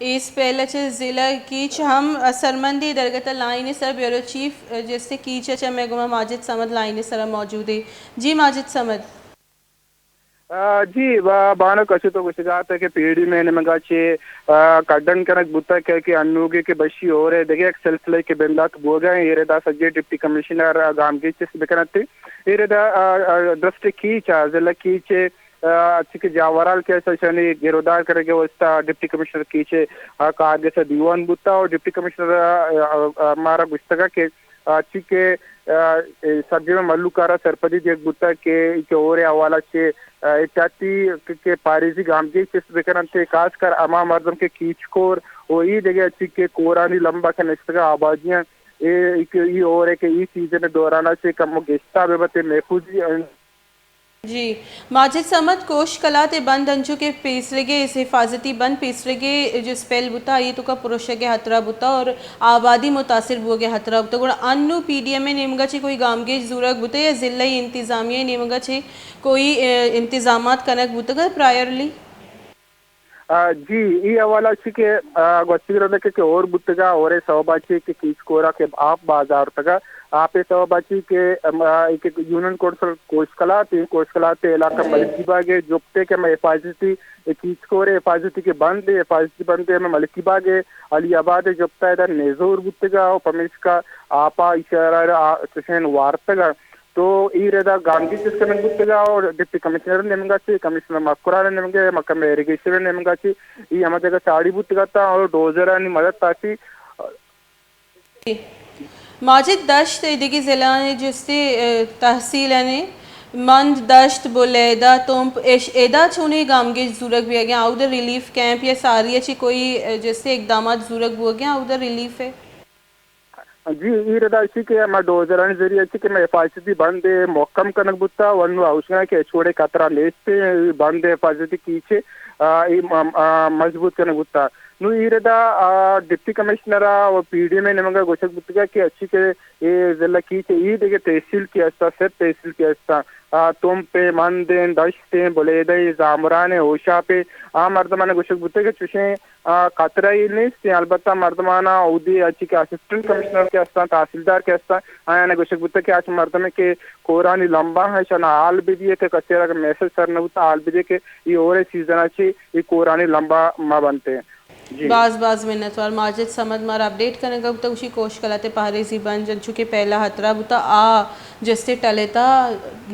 اے اسپیل ءَ چہ ضلع کیچ ہم اثرمندیں درگت ءَ لائن ءِ سر بیورو چیف، جستے کیچ ءَ چہ مئے گوما ماجد صمد لائن ءِ سر ءَ موجود ایں۔ جی ماجد صمد۔ آ، جی، با-، بانک، اچھے تو گوشتگ ات کہ پی ڈی ایم ءِ نیمگا چہ، آ، کڈن کنگ بوتگ کہ، کہ انوگے کہ بشی ہور ءِ دگہ یک سلسلہ کہ بندات بوگا ایں، اے ردا سجے ڈپٹی کمشنر گامگیج چست بکنت۔ اے ردا، آ، آ، درست کیچ ءَ، ضلع کیچ ءَ، آ، اچھے کہ جاورال کہ است، اشانی گرودار کنگ ءِ واستہ ڈپٹی کمشنر کیچ ءَ، آ، کارگس ءَ دیوان بوتا اور ڈپٹی کمشنر، آ، آ، آ، مارا گوشتگا کہ آ، چی کہ، آ، اے سرجمیں مھلوک ءَ را سرپدی دیگ بوتگ کہ، کہ ہور ءِ حوالہ چہ، آ، احتیاطی کہ، کہ پاریزی گامگیج چست بکن انت، خاص کر ہما مردم کہ کیچ کور و ای دگہ چی کہ کورانی لمبا کہ نشتگ آبادی انت، اے، اے کہ ای ہور ءِ کہ ای سیزن ءِ دوران ءَ چہ کمو گیشتر بہ بت محفوظی انت۔ جی، ماجد صمد، کوش کلات ءِ بند انچو کہ پیسرگے اس حفاظتی بند، پیسرگے جو اسپیل بوتا، آئی توکا پروشگ ءِ خطرہ بوتا اور آبادی متاثر بوگ ءِ خطرہ بوتا۔ گڑا انو پی ڈی ایم ءِ نیمگا چہ کوئی گامگیج زورگ بوتا یا ضلعی انتظامیہ ءِ نیمگا چہ کوئی، اے، انتظامات کنگ بوتگ پرائرلی؟ آ، جی، ای حوالہ چی کہ، آ، گوستگی رندا کہ، کہ ہور بوتگا، ہور ءِ سببا چی کہ کیچ کورا کہ آپ باز آورتگا، آپ ءِ سببا چی کہ، ام، آ، کہ یونین کونسل کوشکلات، کوشکلات علاقہ ملکی باغ ءِ جپتے کہ ہمے حفاظتی، اے کیچ کور ءِ حفاظتی کہ بند ءِ، حفاظتی بند ءِ ہمے ملکی باغ ءِ علی آباد ءِ جپتا ادا نزور بوتگا و پمیشکا آپا اشارہ را چشین وارتگا۔ تو ای ردا گامگیج چست کنگ بوتگا اور ڈپٹی کمشنر نیمگا چہ، کمشنر مکران نیمگا، محکمہ ایریگیشن نیمگا چہ ای ہما جگہ ساڑی بوتگا تا اور ڈوزرانی مدد تاکہ ماجد، دشت ءِ دگہ ضلع ءِ جستے، اے، تحصیل ءِ مند، دشت، بلیدہ، تمپ، اش ادا چونیں گامگیج زورگ بیگ ءَ، اودا ریلیف کیمپ یا ساری ءَ چہ کوئی، اے، جستے اقدامات زورگ بوگ ءَ، اودا ریلیف ءِ؟ جی، ای ردا اشی کہ ہما ڈوزرانی ذریعہ اشی کہ ہمے حفاظتی بند ءِ محکم کنگ بوتا و انو اوشنا کہ ہچ وڑیں خطرہ نیست، بند ءِ حفاظتی کیچ ءَ، آ، ای م-، آ، مضبوط کنگ بوتا۔ نو ای ردا، آ، ڈپٹی کمشنر ءَ و پی ڈی ایم ءِ نیمگا گوشگ بوتگا کہ اشی کہ اے ضلع کیچ ءِ ای دگہ تحصیل کہ استا، سب تحصیل کہ استا، آ، تمپ ءِ، مند ءِ، دشت ءِ، بلیدہ ءِ، زامران ءِ، ہوشاپ ءِ، آ مردماں گوشگ بوتگ کہ چوشیں آ، خطرہ یے نیست، البتہ مردماناں اودے ہرچی کہ اسسٹنٹ کمشنر کہ استاں، تحصیلدار کہ استاں، آیاناں گوشگ بوتگ کہ ہرچ مردمے کہ کورانی لمبا ایں، اشاناں حال بدیئے کہ کسے را اگہ میسج سر نہ بوتگ، حال بدیئے کہ اے ہور ءِ سیزن ءَ چہ اے کورانی لمبا مہ بنت۔ جی۔ باز باز منتوار ماجد صمد، مارا اپڈیٹ کنگا بوتگ، گوشی کوش کلات ءِ پہریزی بند انچو کہ پہلا خطرہ بوتگ، آ جستے ٹلتا،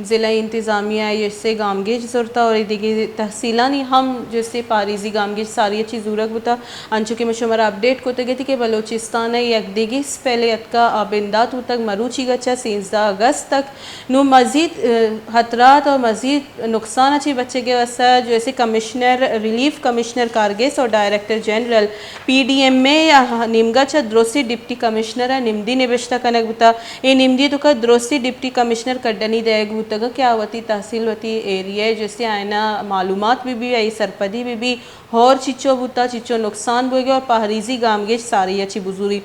ضلع انتظامیہ ءَ جستے گامگیج زرتا اور دگہ تحصیلانی ہم جستے پاریزی گامگیج ساری ءَ چہ زورگ بوتا۔ انچو کہ من شمارا اپڈیٹ کتگ اتی کہ بلوچستان ءَ یک دگہ اسپیلے اتکا، آ بندات بوتگ مروچیگا چہ سیزدہ اگست تک۔ نوں مزید، اے، خطرات اور مزید نقصان ءَ چہ بچگ ءِ واستہ جستے کمشنر، ریلیف کمشنر کارگس اور director general P D M A ءِ نیمگا چہ درستی ڈپٹی کمشنر ءَ نمدی نبشتہ کنگ بوتا۔ اے نمدی ءِ توکا درستی ڈپٹی کمشنر کڈنی دئیگ بوتگ کہ آ وتی تحصیل، وتی ایریا ءِ جستے آیانا معلومات بہ بی، آئی سرپدی بہ بی، ہور چچو بوتا، چچو نقصان بوگے اور پہریزی گامگیج ساری ءَ چہ بزوری۔